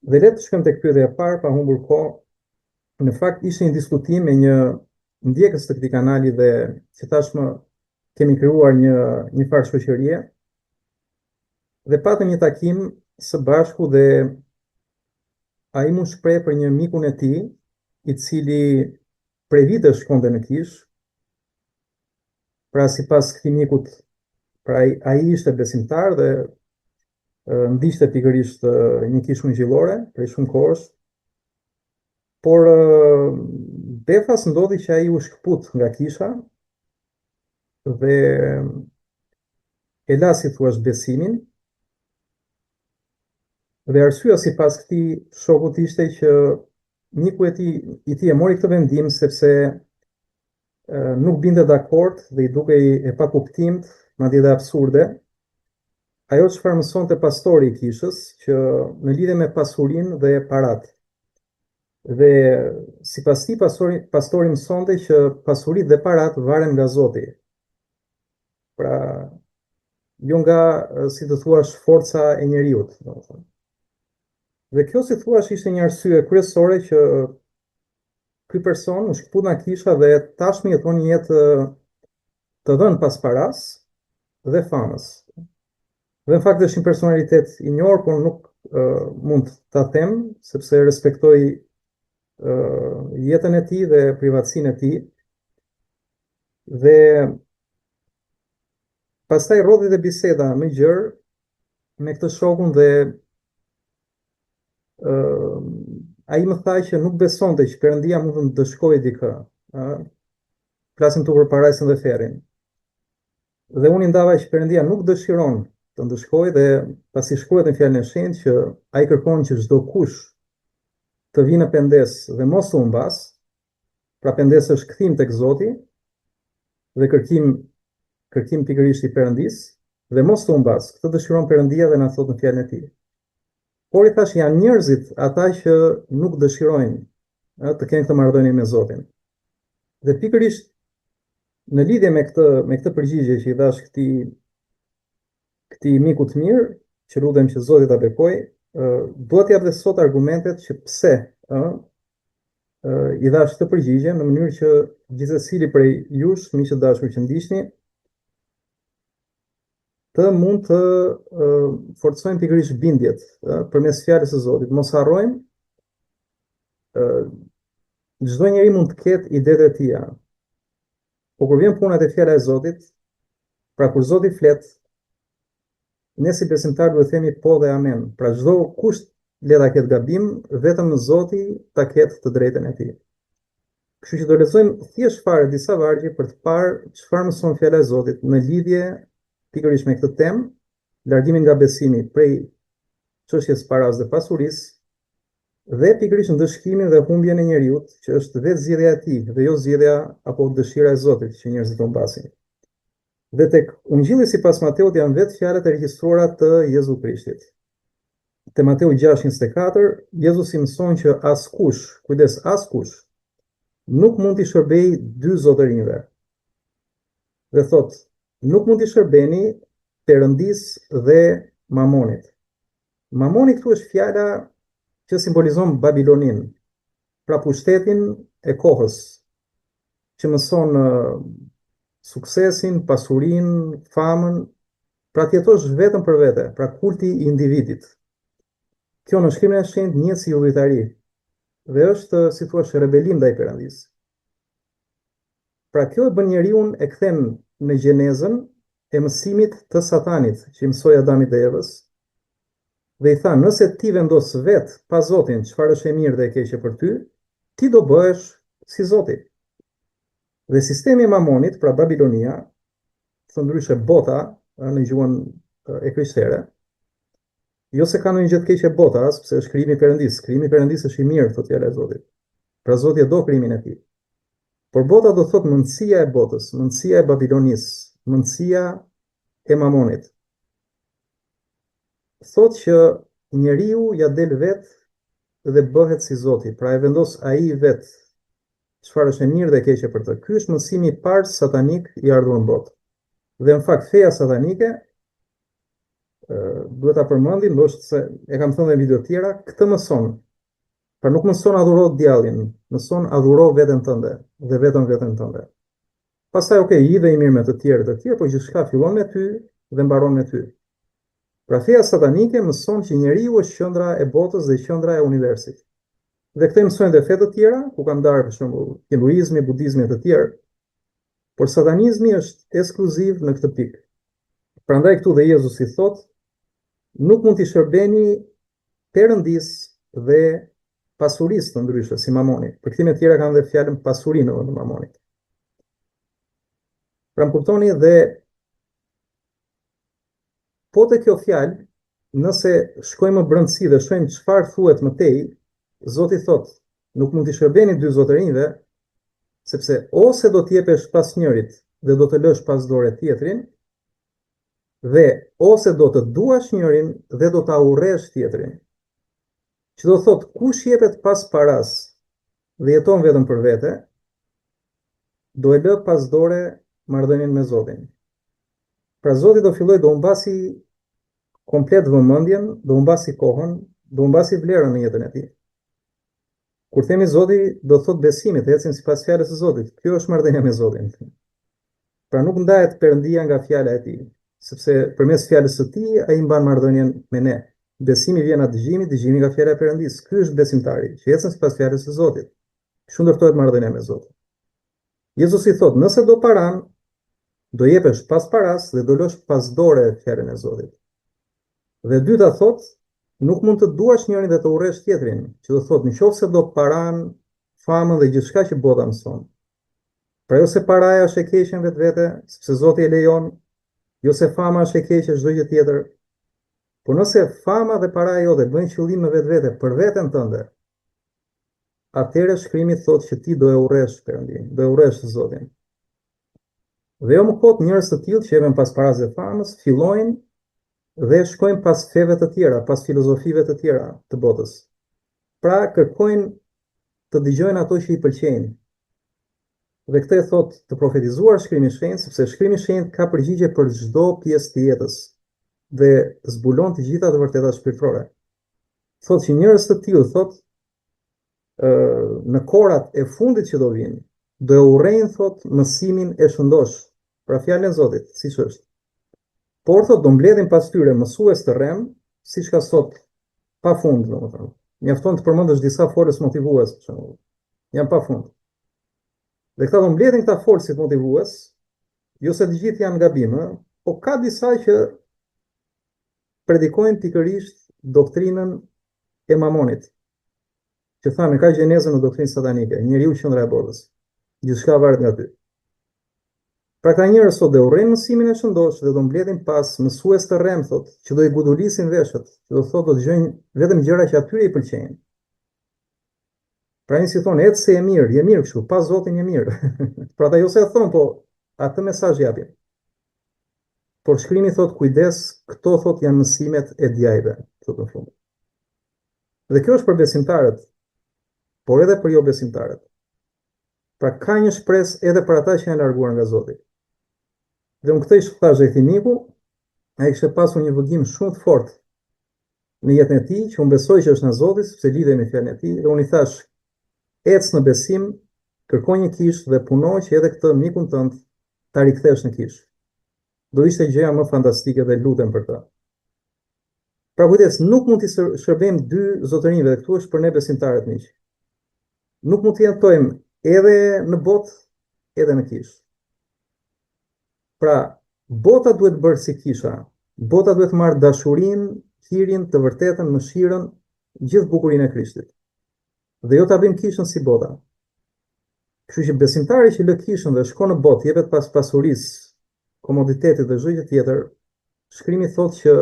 Dhe le të shkojmë tek pyetja e parë pa humbur kohë. Në fakt ishte një diskutim me një ndjekës të këtij kanali dhe që tashmë kemi krijuar një një farë shoqërie. Dhe patëm një takim së bashku dhe ai m'u shpreh për një mikun e tij, i cili prej vitesh shkonte në kishë. Pra sipas këtij mikut, pra ai, ai ishte besimtar dhe ndiqte pikërisht një kishë ungjillore prej shumë kohësh. Por befas ndodhi që ai u shkëput nga kisha dhe e la si thua besimin. Dhe arsyeja sipas këtij shokut ishte që miku e tij i tij e mori këtë vendim sepse nuk binte dakord dhe i dukej e pakuptimtë, madje edhe absurde, ajo çfarë mësonte pastori i kishës, që në lidhje me pasurinë dhe paratë. Dhe sipas tij pastori, pastori mësonte që pasuritë dhe paratë varen nga Zoti. Pra, jo nga, si të thuash, forca e njeriut, domethënë. Dhe kjo, si thuash, ishte një arsye kryesore që ky person u shkëput nga kisha dhe tashmë jeton një jetë të dhënë pas parasë dhe famës. Dhe në fakt është një personalitet i njohur, por nuk uh, mund ta them sepse respektoj uh, jetën e tij dhe privatësinë e tij. Dhe pastaj rrodhi dhe biseda më gjerë me këtë shokun dhe uh, ai më tha që nuk besonte që Perëndia mund të ndëshkojë dikë. Ë flasim këtu për parajsën dhe ferrin. Dhe unë i ndava që Perëndia nuk dëshiron të ndëshkojë dhe pasi shkruhet në fjalën e shenjtë që ai kërkon që çdokush të vijë në pendesë dhe mos të humbasë, pra pendesë është kthim tek Zoti dhe kërkim kërkim pikërisht i Perëndisë dhe mos të humbasë. Këtë dëshiron Perëndia dhe na thotë në fjalën e tij. Por i thashë janë njerëzit ata që nuk dëshirojnë ë, të kenë këtë marrëdhënie me Zotin. Dhe pikërisht në lidhje me këtë me këtë përgjigje që i dhashë këtij këtij miku të mirë, që lutem që Zoti ta bekojë, ë dua të jap dhe sot argumentet që pse ë i dhashë këtë përgjigje në mënyrë që gjithsecili prej jush, miq të dashur që ndiqni, të mund të uh, forcojmë pikërisht bindjet uh, përmes fjalës së Zotit. Mos harrojmë uh, çdo njeri mund të ketë idetë e tija. Po kur vjen puna te fjala e Zotit, pra kur Zoti flet, ne si besimtarë duhet themi po dhe amen. Pra çdokush le ta ketë gabim, vetëm Zoti ta ketë të drejtën e tij. Kështu që do lexojmë thjesht fare disa vargje për të parë çfarë mëson fjala e Zotit në lidhje pikërisht me këtë temë, largimin nga besimi prej çështjes parasë dhe pasurisë dhe pikërisht ndëshkimin dhe humbjen e njeriut, që është vetë zgjedhja e tij dhe jo zgjedhja apo dëshira e Zotit që njerëzit të humbasin. Dhe tek Ungjilli sipas Mateut janë vetë fjalët e regjistruara të Jezu Krishtit. Te Mateu 6:24, Jezusi mëson që askush, kujdes askush, nuk mund t'i shërbejë dy zotërinjve. Dhe thotë, nuk mund t'i shërbeni Perëndisë dhe Mamonit. Mamoni këtu është fjala që simbolizon Babiloninë, pra pushtetin e kohës, që mëson suksesin, pasurinë, famën, pra të jetosh vetëm për vete, pra kulti i individit. Kjo në shkrimin e shenjtë njihet si idhujtari dhe është, si thua, rebelim ndaj Perëndisë. Pra kjo e bën njeriun e kthen në gjenezën e mësimit të Satanit, që i mësoi Adamit dhe Evës, dhe i tha, nëse ti vendos vetë pa Zotin çfarë është e mirë dhe e keqe për ty, ti do bëhesh si Zoti. Dhe sistemi i Mamonit, pra Babilonia, thënë ndryshe bota në gjuhën e krishtere, jo se ka ndonjë gjë të keqe bota, sepse është krijimi i Perëndisë. Krijimi i Perëndisë është i mirë, thotë fjala e Zotit. Pra Zoti e do krijimin e tij. Por bota do thotë mendësia e botës, mendësia e Babilonisë, mendësia e Mamonit. Thotë që njeriu ia del vetë dhe bëhet si Zoti, pra e vendos ai vetë çfarë është e mirë dhe e keqe për të. Ky është mësimi i parë satanik i ardhur në botë. Dhe në fakt feja satanike Duhet ta përmendim, ndoshta se e kam thënë dhe në video të tjera, këtë mëson. Pra nuk mëson adhuro djallin, mëson adhuro veten tënde dhe vetëm veten tënde. Pastaj, ok, ji dhe i mirë me të tjerë të tjerë, por gjithçka fillon me ty dhe mbaron me ty. Pra feja satanike mëson që njeriu është qendra e botës dhe qendra e universit. Dhe këtë e mësojnë dhe fe të tjera, ku kam ndarë për shembull hinduizmi, budizmi e të tjerë. Por satanizmi është ekskluziv në këtë pikë. Prandaj këtu dhe Jezusi thotë, nuk mund t'i shërbeni Perëndisë dhe pasurisë të ndryshe, si mamoni. Përkthime të tjera kanë dhe fjalën pasuri në vend të mamonit. Pra më kuptoni dhe po te kjo fjalë, nëse shkojmë më brendësi dhe shohim çfarë thuhet më tej, Zoti thotë, nuk mund t'i shërbeni dy zotërinjve, sepse ose do të jepesh pas njërit dhe do të lësh pas dore tjetrin, dhe ose do të duash njërin dhe do ta urresh tjetrin. Që do thotë, kush jepet pas parasë dhe jeton vetëm për vete, do e lë pas dore marrëdhënien me Zotin. Pra Zoti do fillojë do humbasi komplet vëmendjen, do humbasi kohën, do humbasi vlerën në jetën e tij. Kur themi Zoti, do thotë besimi, të ecim sipas fjalës së Zotit. Kjo është marrëdhënia me Zotin. Pra nuk ndahet Perëndia nga fjala e tij, sepse përmes fjalës së tij ai mban marrëdhënien me ne. Besimi vjen nga dëgjimi, dëgjimi nga fjala e Perëndisë. Ky është besimtari, që ecën sipas fjalës së Zotit. Kështu ndërtohet marrëdhënia me Zotin. Jezusi thotë, nëse do paranë, do jepesh pas parasë dhe do lësh pas dore fjalën e Zotit. Dhe e dyta thotë, nuk mund të duash njërin dhe të urresh tjetrin, që do thotë, në qoftë se do paranë, famën dhe gjithçka që bota mëson. Pra jo se paraja është e keqe në vetvete, sepse Zoti e lejon, jo se fama është e keqe çdo gjë tjetër. Por nëse fama dhe paraja jote bëhen qëllim në vetvete për veten tënde, atëherë shkrimi thotë që ti do e urresh Perëndinë, do e urresh Zotin. Dhe jo më kot njerëz të tillë që jepen pas parasë dhe famës, fillojnë dhe shkojnë pas feve të tjera, pas filozofive të tjera të botës. Pra kërkojnë të dëgjojnë ato që i pëlqejnë. Dhe këtë e thotë të profetizuar shkrimi i shenjtë, sepse shkrimi i shenjtë ka përgjigje për çdo pjesë të jetës dhe zbulon të gjitha të vërtetat shpirtërore. Thotë që njerëz të tillë, thotë, në kohërat e fundit që do vijnë, do e urrejnë, thotë, mësimin e shëndoshë, pra fjalën e Zotit, siç është. Por, thotë, do mbledhin pas tyre mësues të rremë, siç ka sot pa fund, domethënë. Mjafton të përmendësh disa folës motivues, për shembull. Janë pa fund. Dhe këta do mbledhin këta folësit motivues, jo se të gjithë janë gabim, ë, po ka disa që predikojnë pikërisht doktrinën e Mamonit, që thamë e ka gjenezën në doktrinë satanike, njeriu qendra e botës. Gjithçka varet nga ty. Pra këta njerëz sot do urrejnë mësimin e shëndoshë dhe do mbledhin pas mësues të rremë, thotë, që do i gudulisin veshët, që do thotë do dëgjojnë vetëm gjëra që atyre i pëlqejnë. Pra një si thonë, ec se je mirë, je mirë kështu, pa Zotin je mirë. pra ata jo se e thonë, po atë mesazh japin. Por shkrimi thotë kujdes, këto thotë janë mësimet e djajve, thotë në fund. Dhe kjo është për besimtarët, por edhe për jo besimtarët. Pra ka një shpresë edhe për ata që janë larguar nga Zoti. Dhe unë këtë i thashë këtij miku, ai kishte pasur një vëgim shumë të fortë në jetën e tij, që unë besoj që është nga Zoti, sepse lidhej me fjalën e tij, dhe unë i thashë, ec në besim, kërko një kishë dhe puno që edhe këtë mikun tënd ta rikthesh në kishë. Do ishte gjëja më fantastike dhe lutem për të. Pra kujdes, nuk mund t'i shërbejmë dy zotërinjve, dhe këtu është për ne besimtarët miq. Nuk mund të jetojmë edhe në botë, edhe në kishë. Pra, bota duhet bërë si kisha. Bota duhet marrë dashurinë, hirin, të vërtetën, mëshirën, gjithë bukurinë e Krishtit. Dhe jo ta bëjmë kishën si bota. Kështu që besimtari që lë kishën dhe shkon në botë, jepet pas pasurisë, komoditetit dhe çdo gjë tjetër, shkrimi thotë që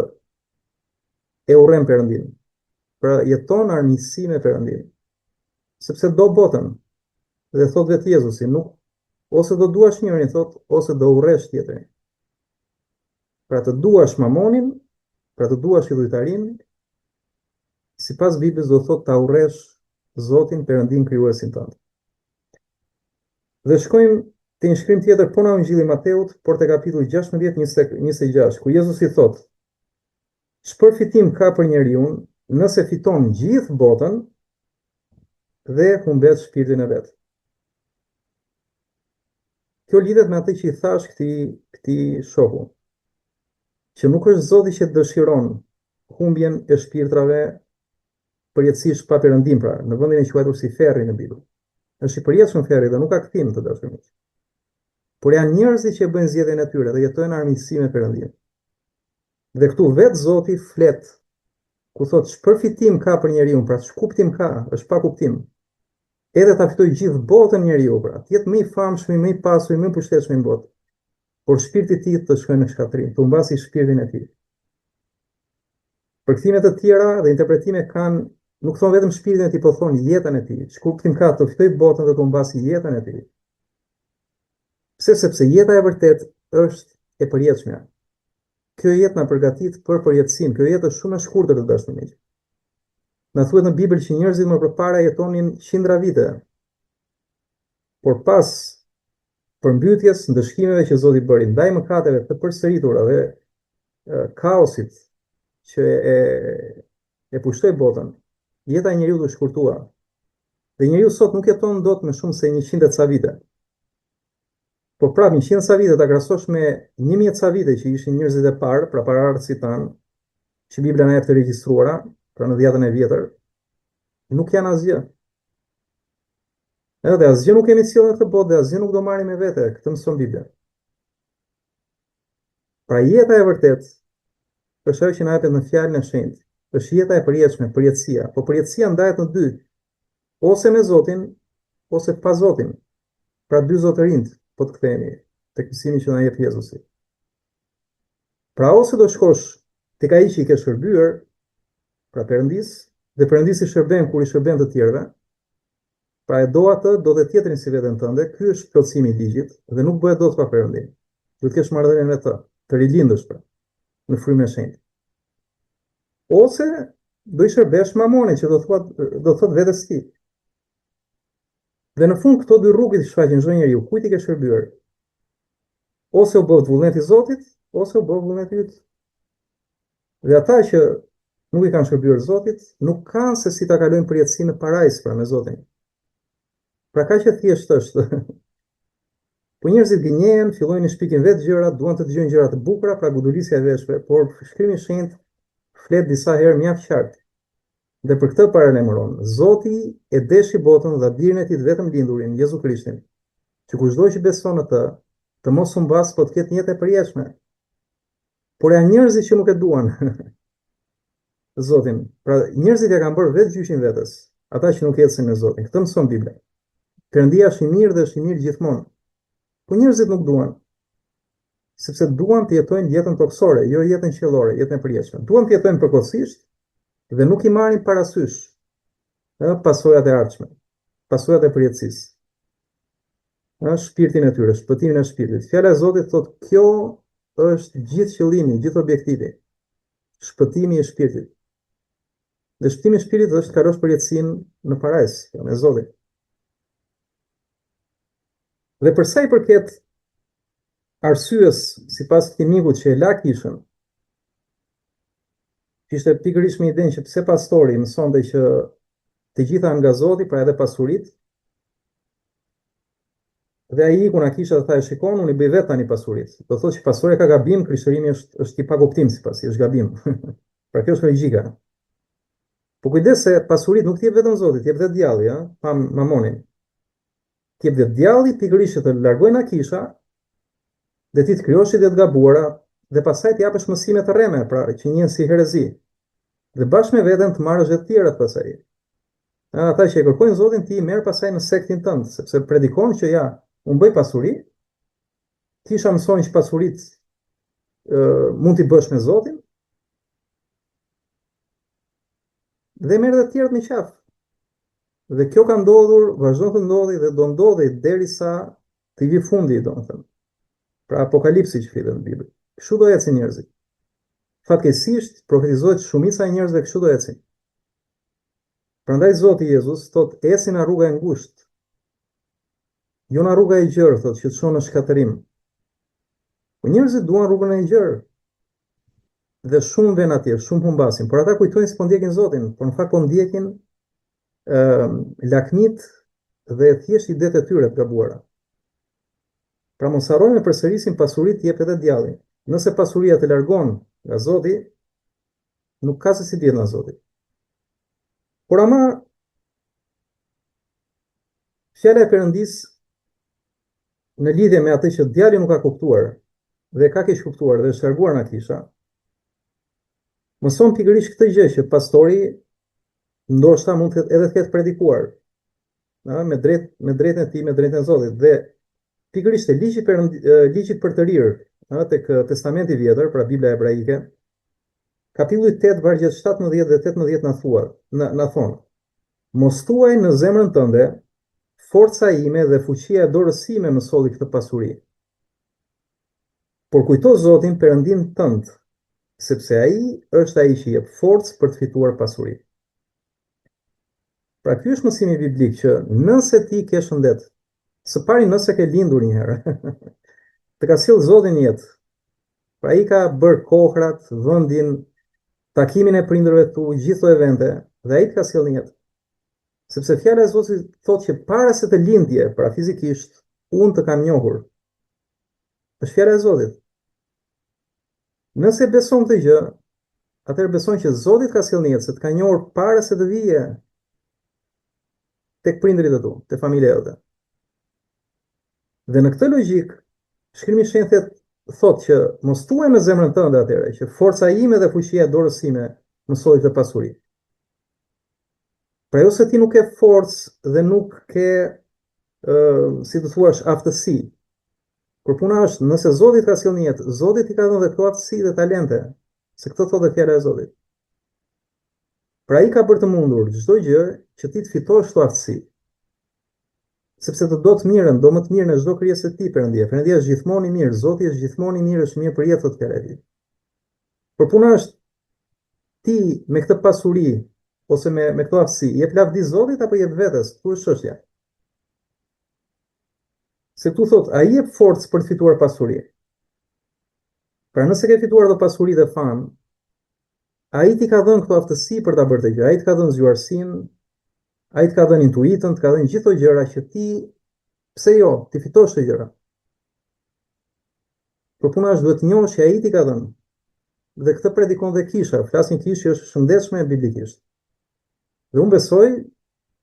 e urren Perëndinë. Pra jeton armiqësi me Perëndinë. Sepse do botën. Dhe thotë vetë Jezusi, nuk ose do duash njërin, thotë, ose do urresh tjetrin. Pra të duash mamonin, pra të duash idhujtarinë, sipas Biblës do thotë ta urresh Zotin Perëndinë krijuesin tënd. Dhe shkojmë te një shkrim tjetër po në Ungjilli Mateut, por te kapitulli 16 26, ku Jezusi thotë: Ç'përfitim ka për njeriun nëse fiton gjithë botën dhe humbet shpirtin e vet? Kjo lidhet me atë që i thashë këtij këtij shoku, që nuk është Zoti që dëshiron humbjen e shpirtrave përjetësisht pa Perëndinë, pra, në vendin e quajtur si ferri në Bibël. Është i përjetshëm ferri dhe nuk ka kthim të dashur miq. Por janë njerëzit që e bëjnë zgjedhjen e tyre dhe jetojnë në armiqësi me Perëndinë. Dhe këtu vetë Zoti flet, ku thotë ç'përfitim ka për njeriun, pra ç'kuptim ka, është pa kuptim. Edhe ta fitojë gjithë botën njeriu, pra, të jetë më i famshmi, më i pasuri, më i pushtetshmi në botë. Por shpirti i tij të shkojë në shkatërrim, të humbasi shpirtin e tij. Përkthime të tjera dhe interpretime kanë nuk thonë vetëm shpirtin e tij, po thonë jetën e tij. Ç'kuptim ka të fitojë botën dhe të humbasi jetën e tij? Pse? Sepse jeta e vërtetë është e përjetshmja. Kjo jetë na përgatit për përjetësinë. Kjo jetë është shumë e shkurtër të dashur miq. Na thuhet në Bibël që njerëzit më përpara jetonin qindra vite. Por pas përmbytjes, ndëshkimeve që Zoti bëri ndaj mëkateve të përsëritura dhe kaosit që e e pushtoi botën, jeta e njeriut u shkurtua. Dhe njeriu sot nuk jeton dot më shumë se 100 e ca vite. Por prapë 100 e ca vite ta krahasosh me 1000 e ca vite që ishin njerëzit e parë, pra paraardhësit tanë, që Bibla na jep të regjistruara, pra në dhjatën e vjetër, nuk janë asgjë. Edhe asgjë nuk kemi sjellë në këtë botë dhe asgjë nuk do marrim me vete, këtë mëson Bibla. Pra jeta e vërtetë është ajo që na jepet në fjalën e shenjtë. Është jeta e përjetshme, përjetësia. Po përjetësia ndahet në dy, ose me Zotin, ose pa Zotin. Pra dy zotërinjtë, po të kthehemi tek mësimi që na jep Jezusi. Pra ose do shkosh tek ai që i ke shërbyer, pra Perëndisë, dhe Perëndisë i shërben kur i shërben të tjerëve, pra e do atë, do dhe tjetrin si veten tënde, ky është plotësimi i ligjit dhe nuk bëhet dot pa Perëndinë. Duhet të kesh marrëdhënie me të, të rilindësh pra në frymën e shenjtë. Ose do i shërbesh mamonit që do thua do thotë vetes tij. Dhe në fund këto dy rrugë i shfaqen çdo njeriu, kujt i ke shërbyer? Ose u bëftë vullneti i Zotit, ose u bëftë vullneti yt. Dhe ata që nuk i kanë shërbyer Zotit, nuk kanë se si ta kalojnë përjetësinë në parajsë, pra me Zotin. Pra kaq e thjeshtë është. Po njerëzit gënjehen, fillojnë i shpikin vetë gjërat, duan të dëgjojnë gjëra të bukura, pra gudulisja e veshëve, por shkrimi i shenjtë flet disa herë mjaft qartë. Dhe për këtë paralajmëron, Zoti e deshi botën dha birin e tij të vetëmlindurin, Jezu Krishtin, që kushdo që beson në të, të mos humbasë, po të ketë një jetë e përjetshme. Por janë njerëzit që nuk e duan Zotin. Pra njerëzit ia kanë bërë vetë gjyqin vetes, ata që nuk ecin me Zotin. Këtë mëson Bibla. Perëndia është i mirë dhe është i mirë gjithmonë. Po njerëzit nuk duan sepse duan të jetojnë jetën tokësore, jo jetën qiellore, jetën e përjetshme. Duan të jetojnë përkohësisht dhe nuk i marrin parasysh ë pasojat e ardhshme, pasojat e përjetësisë. Ë shpirtin e tyre, shpëtimin e shpirtit. Fjala e Zotit thotë kjo është gjithë qëllimi, gjithë objektivi. Shpëtimi i shpirtit. Dhe shpëtimi i shpirtit është të kalosh përjetësinë në parajsë, pra me Zotin. Dhe për sa i përket arsyes sipas këtij mikut që e la kishën, që ishte pikërisht me idenë që pse pastori mësonte që të gjitha nga Zoti, pra edhe pasuritë, dhe ai iku nga kisha dhe tha e shikon, unë i bëj vetë tani pasuritë. Do thotë që pastori ka gabim, krishtërimi është është i pakuptim sipas tij, është gabim. pra kjo është logjika. Po kujdes se pasuritë nuk të jep vetëm Zoti, të jep dhe djalli, ëh, pa mamonin. Të jep dhe djalli pikërisht që të largojë nga kisha dhe ti të krijosh ide të gabuara dhe pastaj të japësh mësime të rreme, pra që njihen si herezi. Dhe bashkë me veten të marrësh dhe të tjerët pastaj. Ata që e kërkojnë Zotin ti i merr pastaj në sektin tënd, sepse predikon që ja, unë bëj pasuri, kisha mëson që pasuritë mund t'i bësh me Zotin, dhe merr dhe të tjerët në qafë. Dhe kjo ka ndodhur, vazhdon të ndodhi dhe do ndodhi derisa të vijë fundi, domethënë. Pra apokalipsi që flitet në Bibël. Kështu do ecin njerëzit. Fatkeqësisht, profetizohet shumica e njerëzve kështu do ecin. Prandaj Zoti Jezus thotë ecni nga rruga e ngushtë. Jo nga rruga e gjerë, thotë, që të çon në shkatërrim. Po njerëzit duan rrugën e gjerë. Dhe shumë venë atje, shumë humbasin, por ata kujtojnë se po ndjekin Zotin, por në fakt po ndjekin ë lakmitë dhe thjesht idetë e tyre të gabuara. Pra mos harrojmë e përsërisim pasuritë i jep edhe djalli. Nëse pasuria të largon nga Zoti, nuk ka se si të jetë nga Zoti. Por ama fjala e Perëndisë në lidhje me atë që djalli nuk ka kuptuar dhe ka keqkuptuar dhe është larguar nga kisha, mëson pikërisht këtë gjë që pastori ndoshta mund të edhe të ketë predikuar, ëh, me drejt me drejtën e tij, me drejtën e Zotit dhe pikërisht e ligji perëndi, ligji i përtërirë, ëh, tek Testamenti i Vjetër, pra Bibla hebraike, kapitulli 8 vargjet 17 dhe 18 na thua, na, na thonë: Mos thuaj në zemrën tënde, forca ime dhe fuqia e dorës sime më solli këtë pasuri. Por kujto Zotin Perëndinë tënd, sepse ai është ai që jep forcë për të fituar pasuri. Pra ky është mësimi biblik që nëse ti ke shëndet, së pari nëse ke lindur një herë, të ka sjellë Zoti në jetë. Pra ai ka bërë kohrat, vendin, takimin e prindërve tu, gjithë këto evente dhe ai të ka sjellë në jetë. Sepse fjala e Zotit thotë që para se të lindje, pra fizikisht, unë të kam njohur. Është fjala e Zotit. Nëse beson këtë gjë, atëherë beson që Zoti të ka sjellë në jetë, se të ka njohur para se të vije tek prindërit e tu, te familja jote. Dhe në këtë logjikë, shkrimi i shenjtë thotë që mos thuaj në zemrën tënde atëherë që forca ime dhe fuqia e dorës sime më solli këtë pasuri. Pra jo se ti nuk ke forcë dhe nuk ke, ë, si të thuash, aftësi. Por puna është, nëse Zoti të ka sjellë në jetë, Zoti t'i ka dhënë dhe këto aftësi dhe talente, se këtë thotë dhe fjala e Zotit. Pra ai ka bërë të mundur çdo gjë që ti të fitosh këto aftësi. Sepse të do të mirën, do më të mirën e çdo krijese të tij Perëndia. Perëndia është gjithmonë i mirë, Zoti është gjithmonë i mirë, është mirë për jetë thotë fjala e tij. Por puna është ti me këtë pasuri ose me me këto aftësi, jep lavdi Zotit apo jep vetes? Ku është çështja? Se këtu thotë, ai jep forcë për të fituar pasuri. Pra nëse ke fituar dhe pasuri dhe famë, ai t'i ka dhënë këto aftësi për ta bërë këtë gjë, ai të ka dhënë zgjuarsinë, ai të ka dhënë intuitën, të ka dhënë gjithë këto gjëra që ti pse jo, t'i fitosh këto gjëra. Por puna është duhet të njohësh që ai t'i ka dhënë. Dhe këtë predikon dhe kisha, flas një kishë që është e shëndetshme biblikisht. Dhe unë besoj,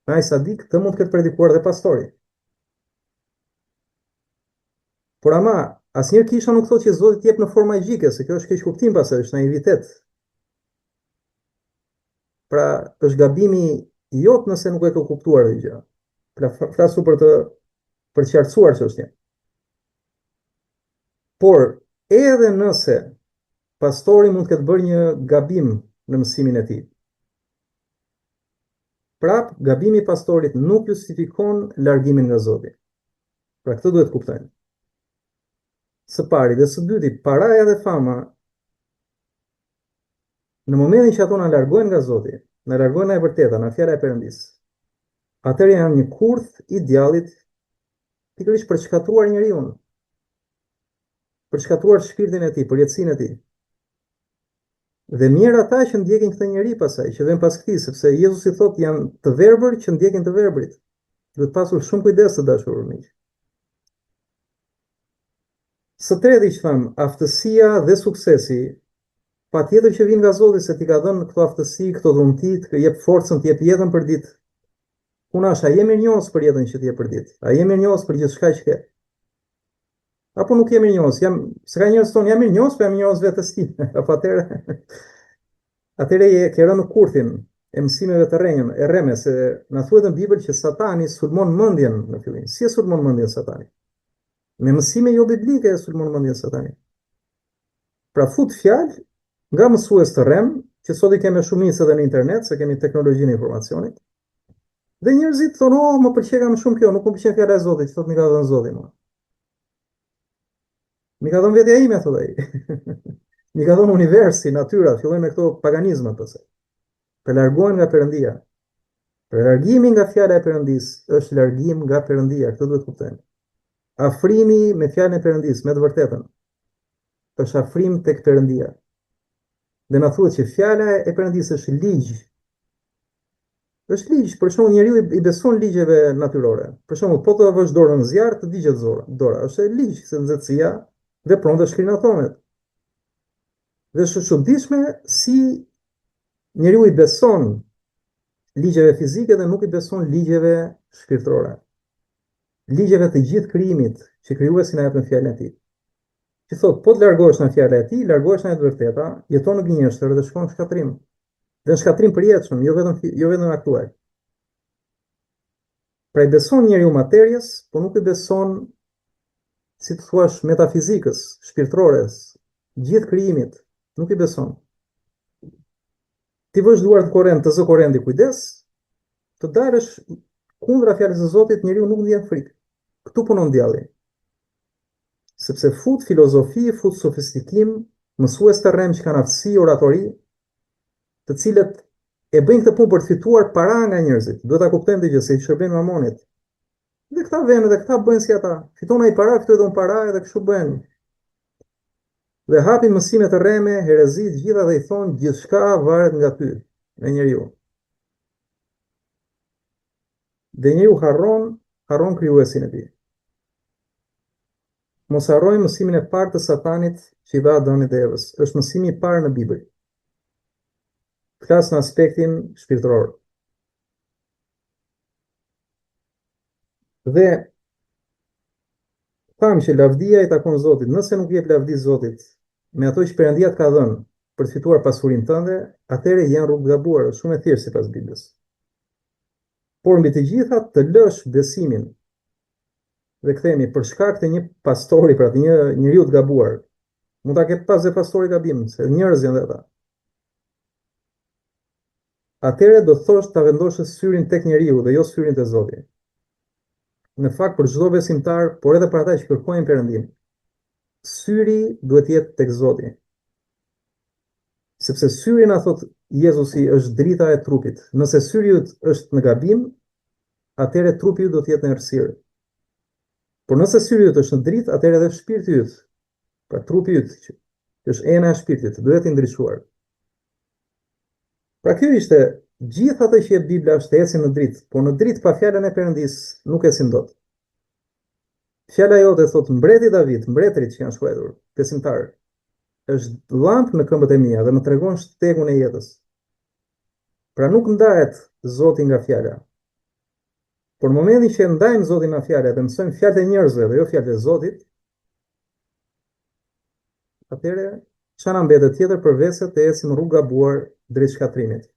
me aq sa di, këtë mund të ketë predikuar dhe pastori. Por ama, asnjëherë kisha nuk thotë që Zoti të jep në formë magjike, se kjo është keqkuptim pastaj, është naivitet. Pra, është gabimi jot nëse nuk e ke kuptuar këtë gjë. Pra, flas për të për të qartësuar çështjen. Por, edhe nëse pastori mund të ketë bërë një gabim në mësimin e tij, Prap, gabimi i pastorit nuk justifikon largimin nga Zoti. Pra këtë duhet të kuptojmë. Së pari dhe së dyti, paraja dhe fama në momentin që ato na largojnë nga Zoti, na largojnë nga e vërteta, nga fjala e Perëndisë, atëherë janë një kurth i djallit pikërisht për të shkatërruar njeriun, për të shkatërruar shpirtin e tij, përjetësinë e tij. Dhe mjerë ata që ndjekin këtë njeri pastaj, që vënë pas këtij, sepse Jezusi thotë janë të verbër që ndjekin të verbrit. Duhet pasur shumë kujdes të dashur miq. Së treti që thamë, aftësia dhe suksesi, patjetër që vijnë nga Zoti se t'i ka dhënë këto aftësi, këto dhunti, të jep forcën, të jep jetën për ditë. Puna është a je mirënjohës për jetën që të jep për ditë? A je mirënjohës për gjithçka që ke? Apo nuk je mirënjohës? Jam, se ka njerëz thonë jam mirënjohës, po jam mirënjohës vetes time. Apo atëherë atëherë je ke rënë në kurthin e mësimeve të rreme, e rreme se na thuhet në Bibël që Satani sulmon mendjen në fillim. Si e sulmon mendjen Satani? Me mësime jo biblike e sulmon mendjen Satani. Pra fut fjalë nga mësues të rremë, që sot i kemi shumicë edhe në internet, se kemi teknologjinë e informacionit. Dhe njerëzit thonë, "Oh, më pëlqeka më shumë kjo, nuk më pëlqen fjala e Zotit, thotë m'i ka dhënë Zoti mua." M'i ka dhënë vetja ime, thotë ai. M'i ka dhënë universi, natyra, fillojnë me këto paganizmat pastaj. Pra largohen nga Perëndia. Pra largimi nga fjala e Perëndisë është largim nga Perëndia, këtë duhet të kuptojmë. Afrimi me fjalën e Perëndisë, me të vërtetën, është afrim tek Perëndia. Dhe na thuhet që fjala e Perëndisë është ligj. Është ligj, për shembull njeriu i beson ligjeve natyrore. Për shembull, po të vësh dorën në zjarr, të digjet zora, dora. Është ligj se nxehtësia vepron dhe shkrin atomet. Dhe është e çuditshme si njeriu i beson ligjeve fizike dhe nuk i beson ligjeve shpirtërore. Ligjeve të gjithë krijimit që krijuesi na jep në fjalën e tij. Që thotë, po të largohesh nga fjala e tij, largohesh nga e vërteta, jeton në gënjeshtër dhe shkon në shkatërrim. Dhe në shkatërrim përjetshëm, jo vetëm jo vetëm aktual. Pra i beson njeriu materies, por nuk i beson si të thuash metafizikës, shpirtërores, gjithë krijimit, nuk i beson. T'i vësh duart në korrent, të zë korrenti, kujdes, të dalësh kundra fjalës së Zotit, njeriu nuk ndjen frikë. Këtu punon djalli. Sepse fut filozofi, fut sofistikim, mësues të rremë që kanë aftësi oratori, të cilët e bëjnë këtë punë për të fituar para nga njerëzit. Duhet ta kuptojmë këtë gjë se i shërbejnë mamonit. Dhe këta venë dhe këta bëjnë si ata. Fiton ai para, fitoj dhe unë para edhe kështu bëjnë. Dhe hapin mësime të rreme, herezi të gjitha dhe i thonë gjithçka varet nga ty, nga njeriu. Dhe njeriu harron, harron krijuesin e tij. Mos harrojmë mësimin e parë të Satanit që i dha Adamit dhe Evës. Është mësimi i parë në Bibël. Flas në aspektin shpirtëror. Dhe thamë që lavdia i takon Zotit. Nëse nuk jep lavdi Zotit me ato që Perëndia të ka dhënë për të fituar pasurinë tënde, atëherë je në rrugë të gabuar, është shumë e thjeshtë sipas Biblës. Por mbi të gjitha të lësh besimin dhe kthehemi për shkak të një pastori, pra të një njeriu të gabuar. Mund ta ketë pas dhe pastori gabim, se njerëz janë dhe ata. Atëherë do të thosh ta vendosësh syrin tek njeriu dhe jo syrin te Zoti. Në fakt për çdo besimtar, por edhe për ata që kërkojnë Perëndinë, syri duhet të jetë tek Zoti. Sepse syri na thotë Jezusi është drita e trupit. Nëse syri yt është në gabim, atëherë trupi yt do të jetë në errësirë. Por nëse syri yt është në dritë, atëherë edhe shpirti yt, pra trupi yt, që është ena e shpirtit, do jetë i ndriçuar. Pra kjo ishte gjithë atë që jep Bibla është të ecim në dritë, por në dritë pa fjalën e Perëndisë nuk ecim dot. Fjala jote thotë mbreti David, mbretërit që janë shkruar, besimtarë, është llampë në këmbët e mia dhe më tregon shtegun e jetës. Pra nuk ndahet Zoti nga fjala. Por në momentin që e ndajmë Zotin nga fjala dhe mësojmë fjalët e njerëzve dhe jo fjalët e Zotit, atëherë ça na mbetet tjetër përveçse të ecim rrugë gabuar drejt shkatërrimit.